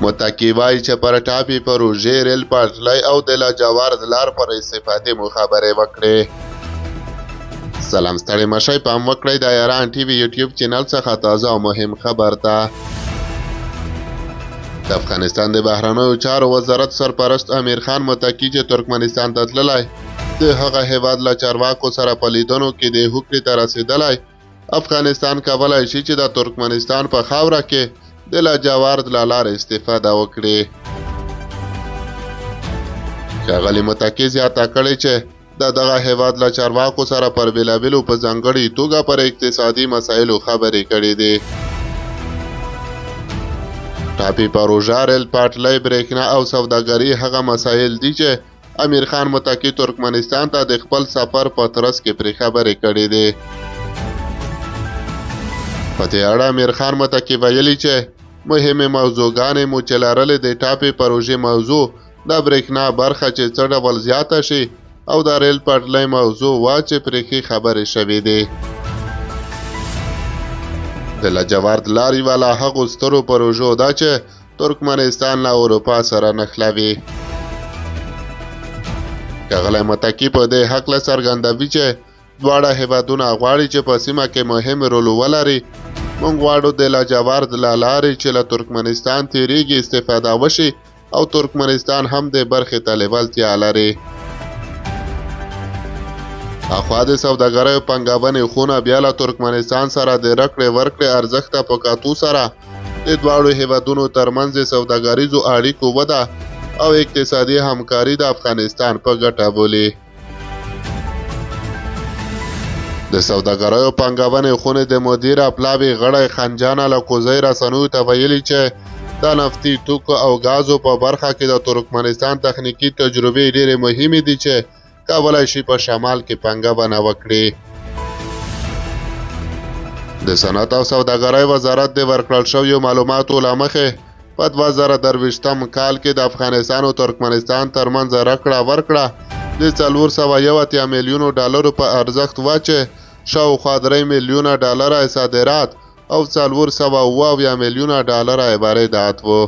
متقي وايي چې پر ټاپي پروژې، ریل پټلۍ او د لاجورد لار پر استفادې مو خبرې وکړې. سلام، ستړي مشئ، پام وکړئ د ایران ټي وي یوټیوب چینل څخه تازه او مهم خبر ته. د افغانستان د بهرنیو چارو وزارت سرپرست امیر خان متقي چې ترکمنستان ته تللی، د هغه هېواد له چارواکو سره په لیدنو کې د هوکړې ته رسېدلی. افغانستان کولای شي چې د ترکمنستان په خاوره کې د لاجورد له لارې استفاده وکړي. ښاغلي متقي زیاته کړې چې د دغه هېواد له چارواکو سره پر بېلابېلو په ځانګړي توګه پر اقتصادي مسایلو خبرې کړې دي. ټاپي پروژه، ریل پټلۍ، برېښنا او سوداګري هغه مسایل دي چې امیر خان متقي ترکمنستان ته د خپل سفر په ترڅ کې پرې خبرې کړې دي. په دې اړه امیر خان متقي ویلي چې مهمې موضوعګانې مو چې لرلې د ټاپي پروژې موضوع، د برېښنا برخه چې څه ډول زیاته شي او د ریل پټلۍ موضوع وه چې پرې ښې خبرې شوې دي. د لاجورد لار یوه له هغو سترو پروژو ده چې ترکمنستان له اروپا سره نښلوي. ښاغلی متقي په دې هکله څرګندوي چې دواړه هېوادونه غواړي چې په سیمه کې مهم رول ولري. موږ غواړو د لاجورد له لارې چې له ترکمنستان تېرېږي استفاده وشي او ترکمنستان هم دې برخې ته لېوالتیا لري. اخوا د سوداګرۍ او پانګونې خونه بیا له ترکمنستان سره د رکړې ورکړې ارزښت ته په کتو سره د دواړو هېوادونو ترمنځ د سوداګریزو اړیکو وده او اقتصادي همکاري د افغانستان په ګټه بولي. د سوداګرۍ او پانګونې خونې د مدیره پلاوي غړی خانجان الکوزی رسنیو ته ویلي چې د نفتي توکو او ګازو په برخه کې د ترکمنستان تخنیکي تجربې ډېرې مهمې دي چې کولای شي په شمال کې پانګونه وکړي. د صنعت او سوداګرۍ وزارت د ورکړل شویو معلوماتو له مخې په 2023 کال کې د افغانستان او ترکمنستان ترمنځ راکړه ورکړه د 481 میلیونو ډالرو په ارزښت وه چې شاوخوا 3 میلیونه ډالره صادرات او 477 میلیونه ډالره واردات وو.